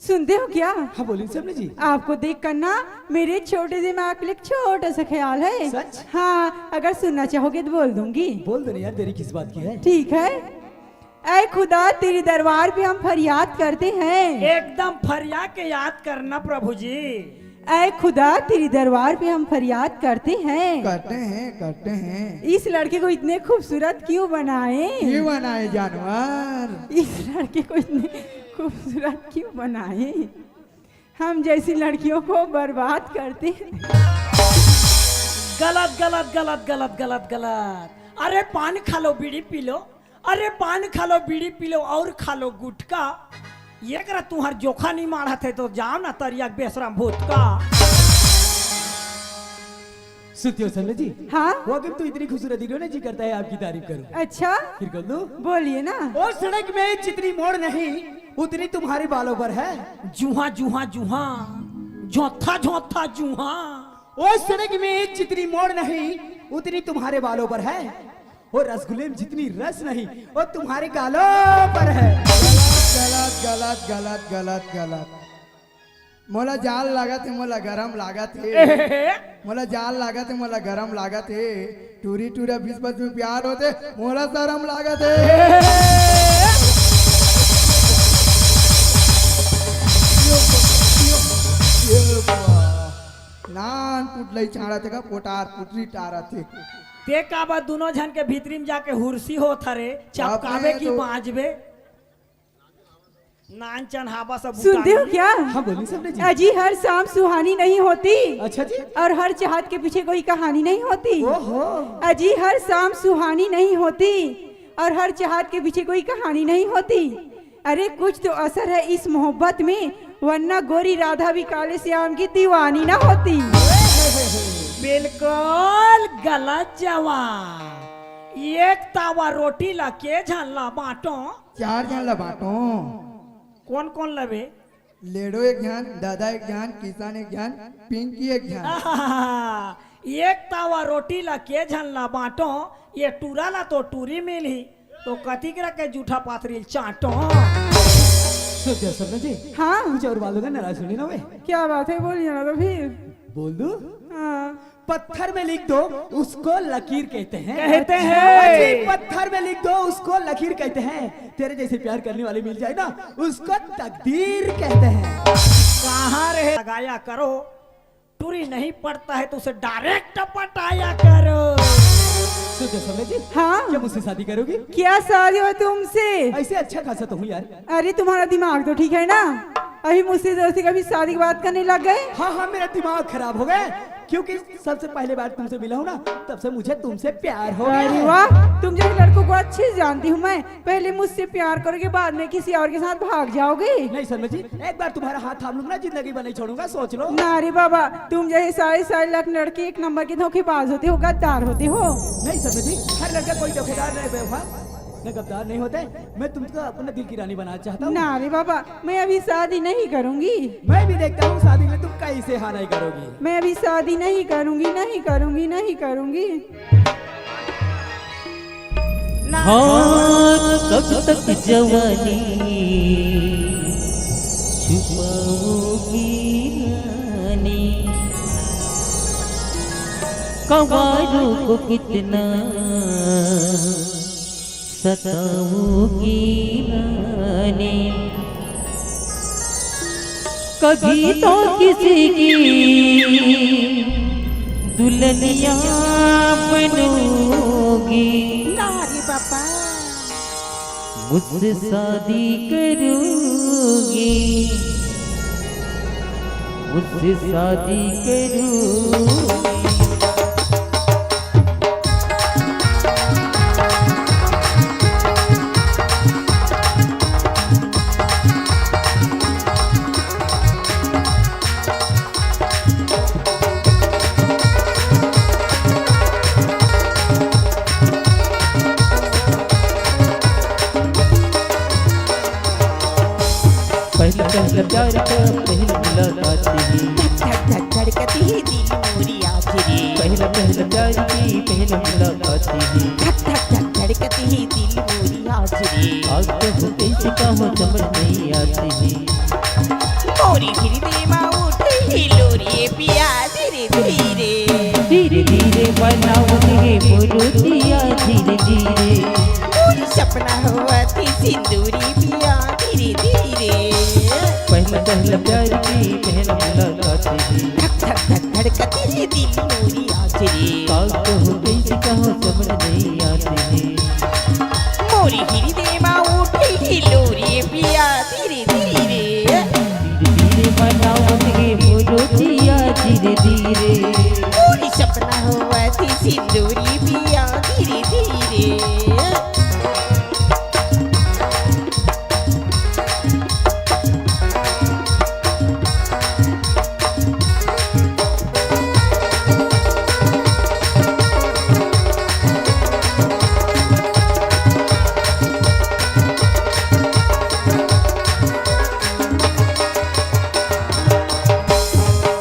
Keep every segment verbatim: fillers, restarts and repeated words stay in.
सुनते हो क्या? हाँ, बोलिए सबने जी। आपको देखकर ना मेरे छोटे दिमाग के लिए एक छोटा सा ख्याल है। सच? हाँ, अगर सुनना चाहोगे तो बोल दूंगी। बोल दो ना यार, देरी किस बात की है? ठीक है। ऐ खुदा, तेरे दरबार पे हम फरियाद करते हैं। एकदम फरिया के याद करना प्रभु जी। ऐ खुदा, तेरे दरबार पे हम फरियाद करते हैं। करते हैं, करते हैं। इस लड़के को इतने खूबसूरत क्यों बनाए? क्यों बनाए जानवर? इस लड़के को इतने खूबसूरत क्यों बनाए? हम जैसी लड़कियों को बर्बाद करते हैं। गलत, गलत, गलत, गलत, गलत, गलत। अरे पान खा लो, बीड़ी पी लो, अरे पान खा लो, बीड़ी पी लो और खा लो गुटखा। ये करा तुम्हार जोखा नहीं मारत है तो जाओ ना तरिया के बेसरम भूत का। सुनती हो संजय जी? हाँ? वो अगर तो इतनी खूबसूरत हीरो ने जी करता है आपकी तारीफ करूं। अच्छा? फिर कर दो। बोलिए ना। ओ सड़क में जितनी मोड़ नहीं, उतनी तुम्हारे बालों पर है। जूहा, जूहा, जूहा, झोंथा, झोंथा, जूहा। ओ सड़क में जितनी मोड़ नहीं, उतनी तुम्हारे बालों पर है। ओ रसगुल्ले में जितनी रस नहीं, वो तुम्हारे गालों पर है। गलत, गलत, गलत, गलत, गलत। मोला जाल लागत हे, मोला गरम लागत हे। मोला जाल लागत हे, मोला गरम लागत हे। टूरी टूरा बीच बीच में प्यार होथे, मोला शरम लागत हे। नान पुटलई चाड़त हे का, पोटार पुटरी टारत हे। ते काबर दुनों झन के भीतरी में जाके हुरसी होत हरे, चपकाबे की तो बांचबे? नानचन हाबा सब सुनते हो उतारी। क्या? हाँ, बोलिए सबने जी। अजी, हर शाम सुहानी नहीं होती। अच्छा जी। और हर चाहत के पीछे कोई कहानी नहीं होती। ओहो। अजी, हर शाम सुहानी नहीं होती और हर चाहत के पीछे कोई कहानी नहीं होती। अरे, कुछ तो असर है इस मोहब्बत में, वरना गोरी राधा भी काले श्याम की दीवानी ना होती। बिल्कुल गलत जवाब। एक तावा रोटी ला के झन ला बांटो। चार झन ला बांटो। कोन कोन लबे? लेडो एक झन, दादा एक झन, किशन एक झन, पिंकी एक झन। आहा, एक तावा रोटी ला के झन ला बांटो, ये टूरा ला तो टूरी मिलही, तो कतिक रखे जूठा पाथरी ल चांटो। सुन दे, सुन दे जी। हाँ। कुछ और बात होगा, नाराज होने ना हुए। क्या बात है, बोलिए ना तो फिर। बोल दूं? हाँ। पत्थर में लिख दो, उसको लकीर कहते हैं। कहते हैं। अजी, पत्थर में लिख दो, उसको लकीर कहते हैं। तेरे जैसे प्यार करने वाली मिल जाए ना, उसको तकदीर कहते हैं। कहाँ रहे लगाया करो, टूरी नहीं पड़ता है तो उसे डायरेक्ट पटाया करो। सुन तो समय जी, हाँ। क्या मुझसे शादी करोगी? क्या शादी हो तुमसे? ऐसे अच्छा खासा तो हूँ यार। अरे, तुम्हारा दिमाग तो ठीक है ना? अभी मुझसे दोस्ती, कभी शादी की बात करने लग गए। हाँ, हाँ, मेरा दिमाग खराब हो गया, क्योंकि सबसे पहले बार तुमसे मिला हूँ ना, तब से मुझे तुमसे प्यार हो गया अरे है। वाह, तुम जैसे लड़कों को अच्छे से जानती हूँ मैं। पहले मुझसे प्यार करोगे, बाद में किसी और के साथ भाग जाओगे। नहीं शर्मा जी, एक बार तुम्हारा हाथ थाम लूंगा ना, जिंदगी भर नहीं छोड़ूंगा, सोच लो। ना रे बाबा, तुम जैसे सारे सारे लक-, लड़के एक नंबर के धोखेबाज होते हो, गद्दार होते हो। नहीं शर्मा जी, हर लड़का कोई धोखेदार नहीं, बेवफा, मैं गद्दार नहीं होते। मैं तुमको अपने दिल की रानी बनाना चाहता हूँ। ना रे बाबा, मैं अभी शादी नहीं करूंगी। मैं भी देखता हूँ शादी में तुम कैसे हाँ नहीं करोगी। मैं अभी शादी नहीं करूंगी, नहीं करूंगी, नहीं करूंगी। हाँ, कब तक जवानी छुपाओगी रानी? कंवारों को कितना सताओगी रानी। कभी तो किसी की दुल्हनिया बनोगी। ना रे बाबा। मुझसे शादी करोगी, मुझसे शादी करोगी। पहला पहला प्यार का पहली मुलाकात ही। धक धक धक धड़कती ही दिल मोरी आज रे। पहला पहला प्यार की पहली मुलाकात ही। धक धक धक धड़कती ही दिल मोरी आज रे। आज तो हो कैसे का हो समझ नहीं आती ही। मोरी हृदय मा उठे हे लोरिये पिया धीरे धीरे। धीरे धीरे बनावत हे मुरुतिया धीरे धीरे। मोरी सपना होवत हे सिंदूरी पिया धीरे धीरे। पहला पहला प्यार की पहला मुलाकात हे। धक धक धक धड़कत हे दिल मोरी आज रे। का कहूँ कैसे कहूँ समझ नहीं आते हे। मोरी हृदय मा उठे हे लोरिये पिया धीरे धीरे। धीरे धीरे बनावत हे मुरुतिया धीरे धीरे। मोरी सपना होवत हे सिंदूरी पिया धीरे धीरे।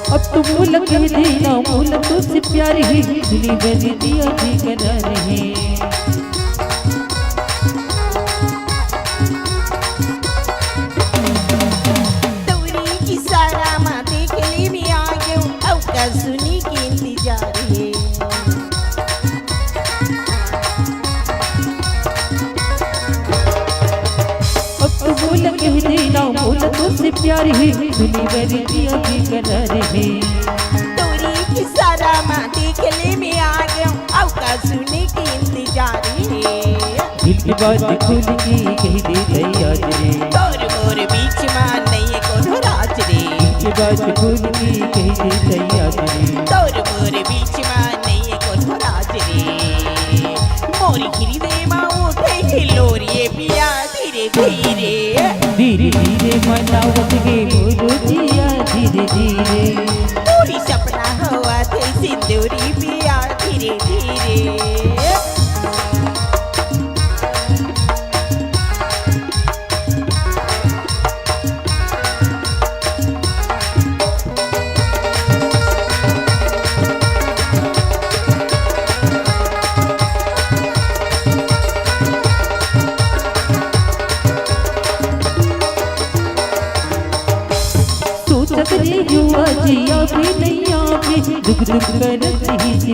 अब तो मोला कह देना, मोला तोसे प्यार हे, दुनिया में दिया ठिकाना नहीं। तोरी इशारा मा देख ले मैं आ गेंव, अउ का सुने के इंतजार हे। अब तो मोला कह देना, मोला तोसे प्यार हे, दुनिया में दिया ठिकाना नहीं। तोरी इशारा मा देख ले मैं आ गेंव, अउ का सुने के इंतजार हे। दिल के बात खुल के कह दे दई आज रे। तोर मोर बीच मा नइये कोनो राज रे। दिल के बात खुल के कह दे दई आज रे। तोर मोर बीच मा नइये कोनो राज रे। मोरी हृदय मा उठे हे लोरिये पिया धीरे धीरे। धीरे धीरे मनावत हे मुरुतिया धीरे धीरे। मोरी सपना होवत हे सिंदूरी पिया धीरे धीरे। सोचत रेहेंव आज आबे नइ आबे, दुख दुख करत रहिस।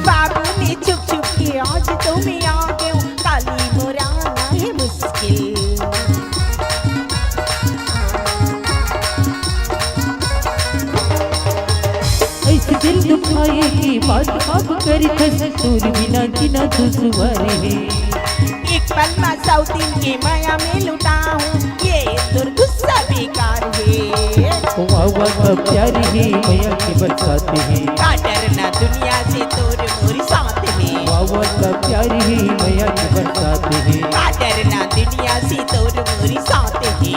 बाबू ने छुप छुप के आज तो मैं आ गेंव, काली मोर आना हे मुश्किल। अइसे दिल दुखाए के बात अब करथस, तोर बिना जीना दुश्वार हे। एक पल मा सौ दिन के मया मैं लुटाहूँ, ये तोर गुस्सा बेकार हे। वाह वाह का प्यार हे, मया के बरसात हे। का डरना दुनिया से तोर मोर साथ हे। वाह वाह का प्यार हे, मया के बरसात हे। का डरना दुनिया से तोर मोर साथ हे।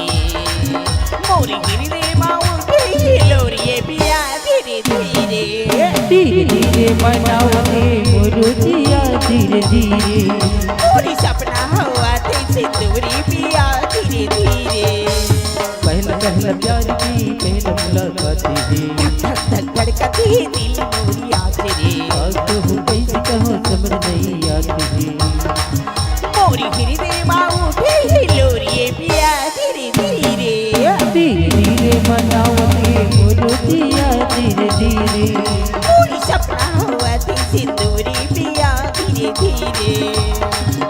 मोर हृदय मा उठे हे लोरिये पिया धीरे धीरे। धीरे धीरे मनावत हे मुरुतिया धीरे धीरे। मोरी सपना होवत हे सिंदूरी पिया धीरे धीरे। पहला पहला प्यार की पहला मुलाकात हे। धक धक धक धड़कत हे दिल मोरी आज रे। का कहूँ कैसे कहूँ समझ नइ आत हे। मोरी हृदय मा उठे हे लोरिये पिया धीरे धीरे। धीरे धीरे मनावत हे मुरुतिया धीरे धीरे। मोरी सपना होवत हे सिंदूरी पिया धीरे धीरे।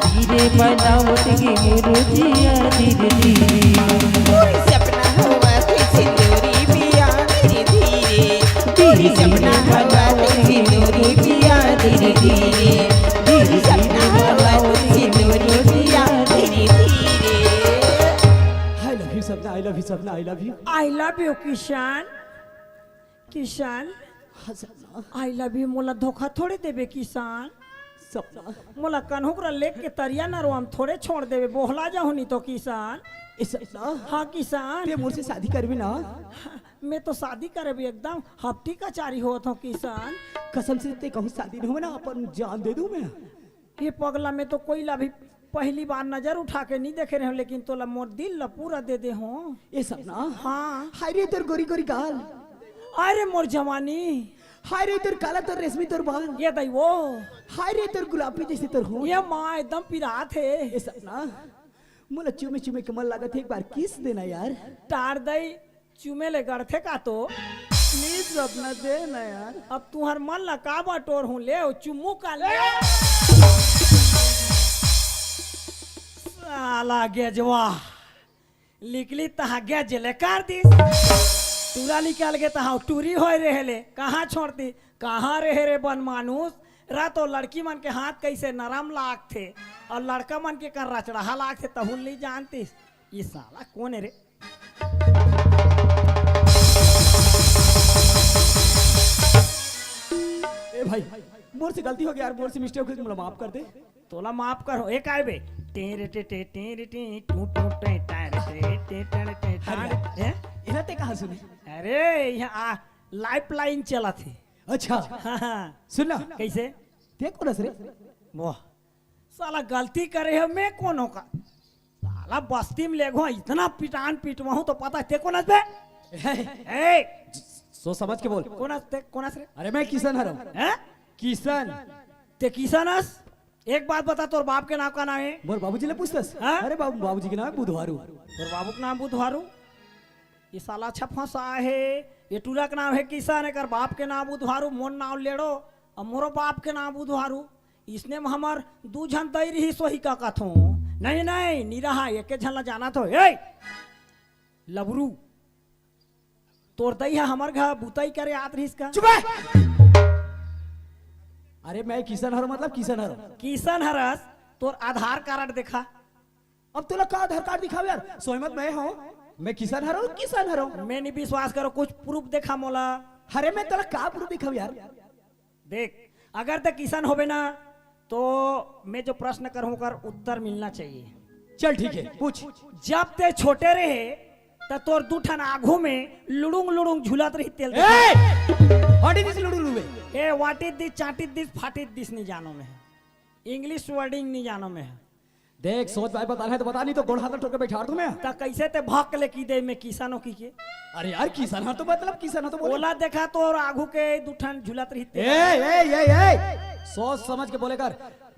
धीरे मनावत हे मुरुतिया धीरे धीरे। मोरी सपना होवत हे सिंदूरी पिया धीरे धीरे। मोरी सपना होवत हे सिंदूरी पिया धीरे धीरे। मोरी सपना होवत हे सिंदूरी पिया धीरे धीरे। I love you Sapna, I love you Sapna, I love you। I love you Kishan. Kishan, हाँ सपना। I love you मोला धोखा थोड़े देबे किशन। सपना। मोला कन्हू करा लेग के तरिया नरवा म थोड़े छोड़ देबे, बोहला जाहूँ नी तो किशन। ए सपना। हाँ किशन। ते मोर से शादी करबे ना? मैं तो शादी करबे एकदम हफ्ती कचारी होत हूँ किशन। कसम से ते कहूँ शादी नहीं होवे ना, अपन जान दे दूँ मैं। ये पगला, मैं तो कोई ला भी पहली बार नजर उठा के नहीं देखे रहे हूँ, लेकिन तोला मोर दिल ला पूरा दे दे हूँ। ए सपना। हाँ। हाय रे तोर गोरी गोरी गाल। अरे मोर जवानी। हाय रे तोर काला तोर रेशमी तोर बाल। ये दई वो। हाय रे तोर गुलाबी जैसे तोर होंठ। ये माँ एकदम पिरात हे। ए सपना। मोला चूमे चूमे के मन लागत हे, एक बार किस देना यार। टार दई, चूमे ले गड़थे का तो? प्लीज सपना, दे ना यार। अब तुहर मन ला का बटोर हूँ, ले ओ चुम्मू का ले। साला गेजवा, लिकली तहाँ गेज ले कर दिस। टूरा निकल गे तहाँ टूरी होय रहे ले, कहाँ छोड़ती? कहाँ रहे रे बन मानुस? रा तो लड़की मन के हाथ कैसे नरम लागथे अउ लड़का मन के कर रचड़हा लागथे, तहुन नइ जानतिस। ई साला कोन हे रे? ए भाई, मोर से गलती हो गे यार, मोर से मिस्टेक हो गे, मोला माफ कर दे। तोला माफ कर हो, ए काय बे? टेरे टे टे, टेरे टे, टू टू टे, टारे टे टे, टारे टे, अरे टारे। यार, हैं? इला ते कहाँ सुने? अरे, यहाँ आ, लाइफलाइन चलत हे। अच्छा। हाँ, हाँ। सुन ना। कैसे? ते कोन हस रे? वाह, साला गलती करे हो, मैं कोन हो का? साला बस्ती में लेगो, इतना पिटान पिटवाहूँ तो पता हे ते कोन हस बे? ए, ए, सोच समझ के बोल। कोन हस ते, कोन हस रे? अरे मैं किशन हरव। हैं? किशन। ते किशन हस? एक बात बता, तोर बाप के नाम का नाम हे? मोर बाबूजी ले पूछतस? हाँ? अरे बाबू, बाबूजी के नाम हे बुधवारू। तोर बाबू के नाम बुधवारू? ये साला अच्छा फंसा हे। ये टूरा के नाम हे किशन, एकर बाप के नाम बुधवारू, मोर नाम लेड़ो, अउ मोरो बाप के नाम बुधवारू। इसने में हमर दू झन दई रहिस होही का कथों। नहीं, नहीं, नी रहा, एके झन ला जानत हो। ए! लबरू, तोर दई ह हमर घर बुतई करे आत रहिस का? चुप रह! अरे मैं किशन हरव, मतलब किशन हरव। किशन हरस, तोर आधार कारड देखा। अब तोला का आधार कारड दिखाव यार? सोय मत मैं हूँ, मैं किशन हरव, किशन हरव। मैं नहीं विश्वास करो, कुछ प्रूफ देखा मोला। अरे मैं तोला का प्रूफ दिखाव यार? देख, अगर ते किशन होबे ना, तो मैं जो प्रश्न करहूँ, ओकर उत्तर मिलना चाहिए। चल ठीक हे, पूछ। जब ते छोटे रहे, त तोर दू ठन आघू में लुड़ुंग लुड़ुंग झूलत रही तेल। ए! What is this लुड़ुंग लुड़ुंग? A, what is this, चाटित दिस, फाटित दिस नहीं जानो मैं। English wording नहीं जानो मैं। देख, सोच भाई बताना हे तो बता, नहीं तो गोड़ हाथ ठोक के बैठा दूं मैं। त कैसे ते भक ले की दे मैं किशन हो की के? अरे यार, किशन हरव तो मतलब किशन हरव तो बोले। ओला देखा तोर आघू के दू ठन झूलत रहिथे। ए, ए, ए, ए, सोच समझ के बोले कर।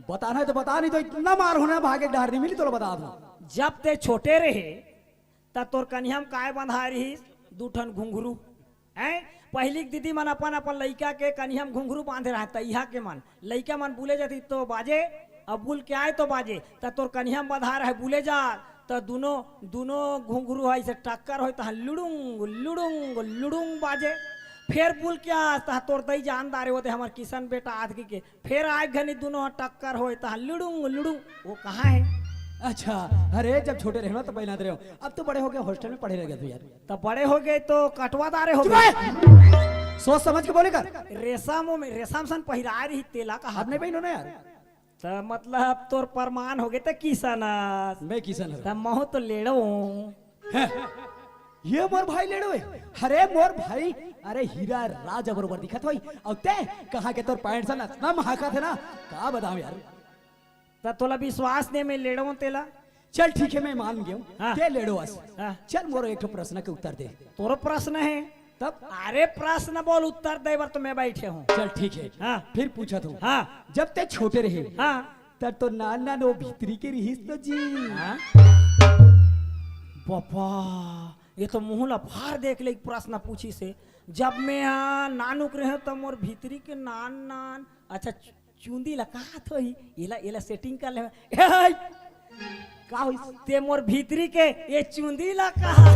बताना हे तो बता, नहीं तो इतना मार होना भागे डहर नहीं मिली, तोला बता दूं। जब ते छोटे रहे, त तोर कनिहा म काय बंधाय रहिस? दू ठन घुंघरू। हैं? पहिली के दीदी मन अपन अपन लइका के कनिहा म घुंघरू बांधे रहय, तइहा के मन। लइका मन बुले जाती तो बाजे, अब बुल के आए तो बाजे। त तोर कनिहा म बंधाय रहय बुले जा, त दुनो, दुनो घुंघरू ह अइसे टक्कर होय, तहाँ लुड़ुंग, लुड़ुंग, लुड़ुंग बाजे। फेर बुल के आस, तहाँ तोर दई जान डारे होते हमर किशन बेटा आत के। फेर आए घनी दुनो ह टक्कर होय, तहाँ लुड़ुंग, लुड़ुंग। वो कहाँ हे? अच्छा, अरे जब छोटे रहे ना तो पहला रहे हो, अब तो बड़े हो गए, हॉस्टल में पढ़े रह गए तू यार। त बड़े हो गए तो कटवा डारे हो चुप गए। रहे। सोच समझ के बोले कर। रेशम में, रेशम सन पहिराए रही तेला कहा। अब नहीं बहनो ना यार। त मतलब तोर प्रमाण हो गए त किशन हस। मैं किशन हरव। त महू तो लेड़ो हूँ। हैं? ये मोर भाई लेड़ो हे। अरे मोर भाई, अरे हीरा राजा बरोबर दिखत होई। अउ ते कहाँ के तोर पैंट सन अतना महकत हे ना, का बताऊं यार। त तोला विश्वास नहीं मैं लेड़ो हूँ तेला। चल ठीक हे, मैं मान गेंव। हाँ। ते लेड़ो हस। हाँ। चल मोर एक ठो प्रश्न के उत्तर दे। तोरो प्रश्न हे? तब? अरे प्रश्न बोल, उत्तर दे बर तो मैं बैठे हूँ। चल ठीक हे। हाँ। फिर पूछत हूँ। हाँ। जब ते छोटे रहे, हाँ। तब तो नान नान वो भीतरी के रिहिस तो जी। हाँ? बापा, ये तो मुँह ला फार देख ले, एक प्रश्न पूछिस हे। जब मैं, हाँ, नानुक रहे तो मोर भीतरी के नान नान, अच्छा, चुंदी ला कहात होही, एला, एला सेटिंग कर ले। ए, का होइस? ते मोर भीतरी के ये चुंदी ला कहा।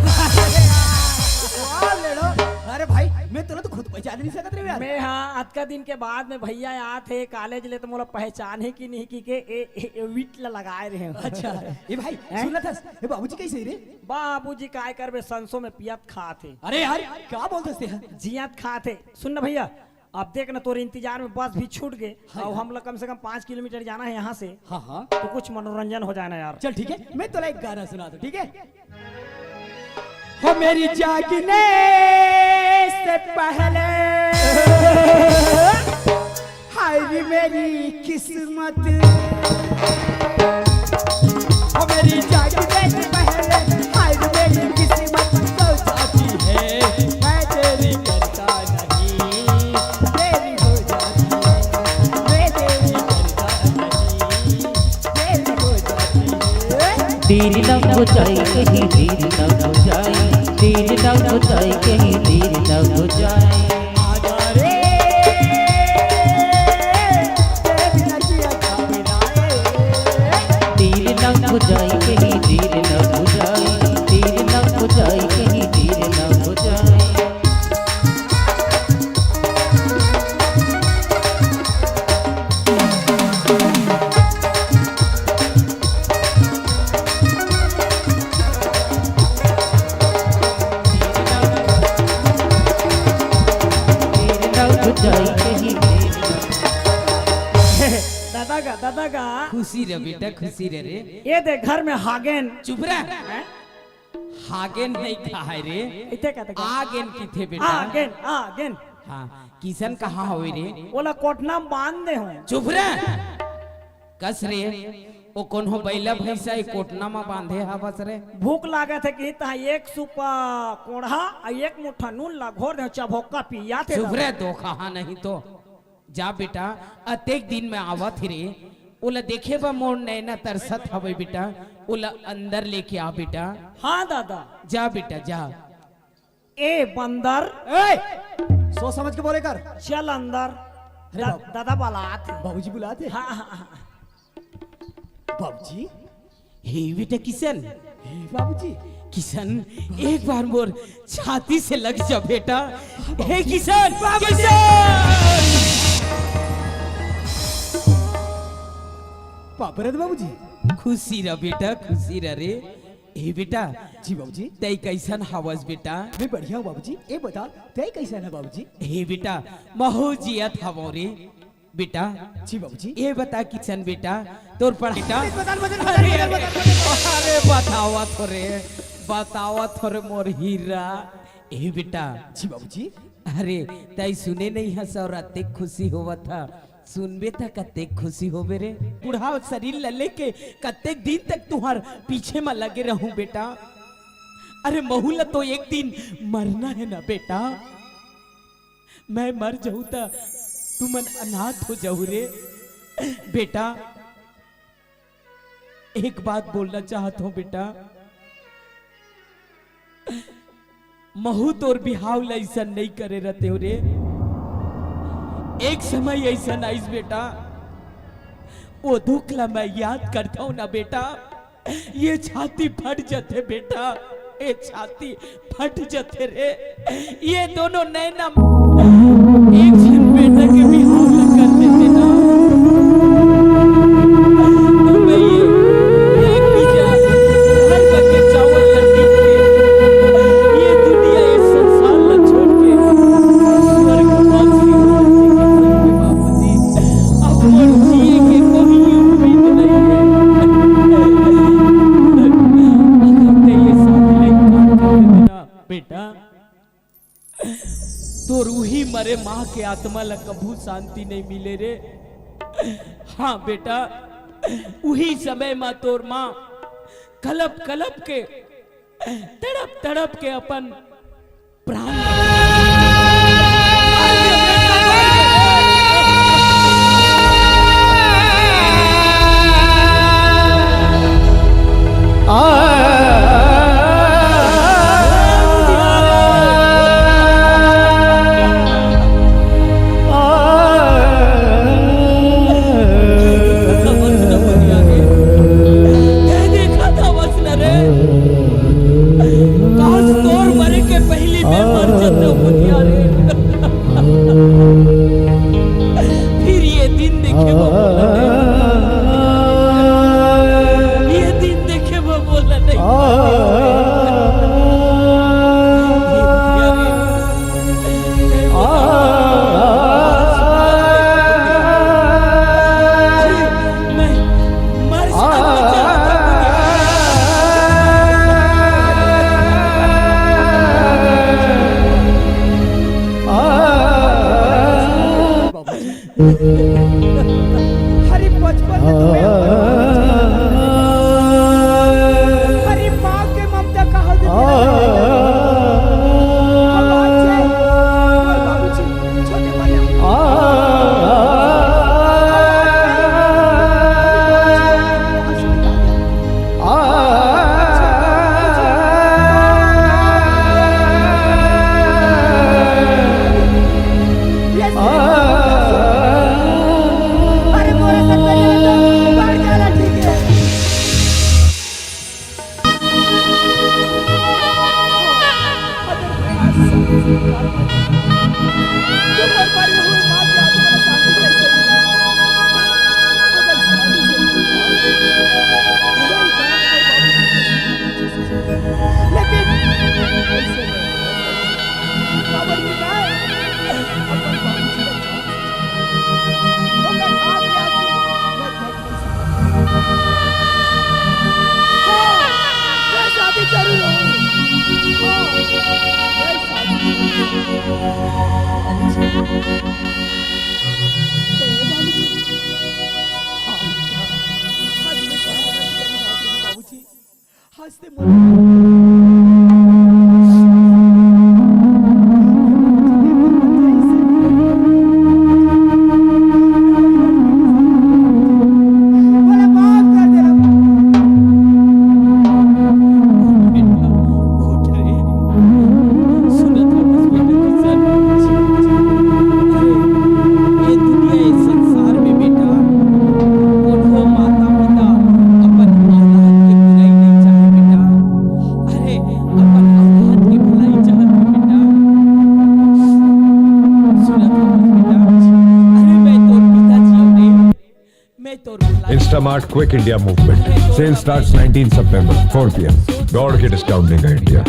वाह, लेड़ो। अरे भाई, मैं तोला तो खुद पहचान नहीं सकत रहे यार। मैं, हाँ, अतका दिन के बाद में भैया आत हे कॉलेज ले, तो मोला पहचान हे कि नहीं कि के ए, ए, ए विट ला लगाए रहे हो। अच्छा, ए भाई, हैं? सुनत हस, ए बाबूजी कैसे हे रे? बाबूजी काय करबे, संसो में पियत खात हे। अरे यार, का बोलत हस ते? जियत खात हे। सुन ना भैया, अब देख ना, तोरे इंतजार में बस भी छूट गए। हाँ अउ यार। हमला कम से कम पाँच किलोमीटर जाना हे यहाँ से। हाँ, हाँ। तो कुछ मनोरंजन हो जाए ना यार। चल ठीक हे, मैं तोला एक गाना सुना दूँ, ठीक हे? हो मेरी जागने से पहले, हाय रे मेरी किस्मत। ओ मेरी जागने से पहले, हाय रे मेरी किस्मत, सो जाती है। मैं तेरी करता नहीं, तेरी हो जाती है। मैं तेरी करता नहीं, तेरी हो जाती है। तीर न बुझाई कहीं तीर न बुझाई, तीर न बुझाई कहीं तीर न बुझाई। तीर न बुझाई कहीं तीर न बुझाई, तीर न बुझाई कहीं तीर न बुझाई। दादा का, दादा का। खुशी रह बेटा, खुशी रह रे। ये देख, घर में हागेन। चुप रह। हैं? हागेन नहीं कहाय रे। इते का, इते का? आगेन किथे बेटा? Again, again. हाँ, किसन कहाँ होवे रे? ओला कोटना म बांध दे हो। चुप रह। कस रे, ओ कोनो बैला भैंसा ए कोटना म बांधे हवस रे? भूख लागत हे कि तहाँ एक सूपा कोढ़ा अउ एक मुट्ठा नून ला घोर दे, चभोक्का पिया थे चुप दादा। रे, दो कहा नहीं तो। जा बेटा, अतेक दिन में आवत हे रे, ओला देखे बर मोर नैना तरसत हवे बेटा, ओला अंदर लेके आ बेटा। हाँ दादा। जा बेटा, जा। ए बंदर। ए, सोच समझ के बोले कर। चल अंदर। अरे दा-, बाबू। दादा बुलात हे। बाबूजी बुलात हे। हाँ, हाँ, हाँ। बाबूजी। हे बेटा किशन। हे बाबूजी। किशन, एक बार मोर छाती से लग जा बेटा। हे किशन, बाबूजी। किशन। बाप रे बाबूजी। खुशी रह बेटा, खुशी रह रे। हे बेटा। जी बाबूजी। तै कैसन हवस बेटा? मैं बढ़िया हूँ बाबूजी। ए बता, तै कैसन है बाबूजी? हे बेटा, महू जियत हवो रे। बेटा। जी बाबूजी। ए बता किशन बेटा, तोर पढ़ाई बेटा। अरे, अरे बतावत हो रे, बतावत हो रे मोर हीरा। ए बेटा। जी बाबूजी। अरे, तै सुने नहीं हस अउ अतेक खुशी होवत ह। सुनबे त कतेक खुशी होबे रे। बूढ़ा शरीर ल लेके कतेक दिन तक तुंहर पीछे म लगे रहूं बेटा। अरे महू ल तो एक दिन मरना हे ना बेटा। मैं मर जाहूं त तुमन अनाथ हो जाहू रे। बेटा, एक बात बोलना चाहत हूं बेटा, महू तोर बिहाव ला अइसन नइ करे रहतेंव रे। एक समय अइसन आइस बेटा, ओ दुख ला मैं याद करथंव ना बेटा, ये छाती फट जथे बेटा, ये छाती फट जथे रे। ये दोनों नैना एक झन बेटा के बिहाव ल कर देते ना, तो मैं ये एक बीजा घर का के चावल ल पी के ये दुनिया, ये संसार ल छोड़ के स्वर्ग वासी हो जाते बाबूजी। अब मोर जिए के कोई उम्मीद नहीं है। अगर ते ये साथ नहीं कर देते ना, बेटा, तोर उही मरे माँ के आत्मा ला कभू शांति नहीं मिले रे। हाँ बेटा, उही समय मा तोर माँ कलप कलप के, तड़प तड़प के अपन प्राण काश तोर मरे के पहली मैं मर तो मोर मरे हुए माँ के आत्मा ला शांति कैसे मिलही? अगर शांति से मिलही, तो वही काम मोर बाबूजी के साथ। लेकिन कैसे मिलही? बाबूजी, मैं अपन बाबूजी ला जानत हँव। ओकर हाथ ले आके मैं घर हाँ, मैं शादी जरूर होहूँ। हाँ, मैं शादी जरूर होहूँ। बाबूजी, हाँ, बाबूजी। हाँ, बेटा, हाँ, बेटा, बाबूजी। हंसते मुस्कुराते बोले, "माफ कर दे रे।" उठ बेटा, उठ रे। सुनत हवस बेटा, किसन। अरे, ये दुनिया, ये संसार में बेटा, कोनो माता पिता अपन औलाद के बुराई नहीं चाहे बेटा। अरे, अपन औलाद के भलाई चाहत हे बेटा। सुनत हवस बेटा? अरे, मैं तोर पिताजी हूँ नहीं, मैं तोर भलाई Instamart Quick India Movement. Sale starts nineteenth September, four p.m. दौड़ के डिस्काउंट देगा इंडिया।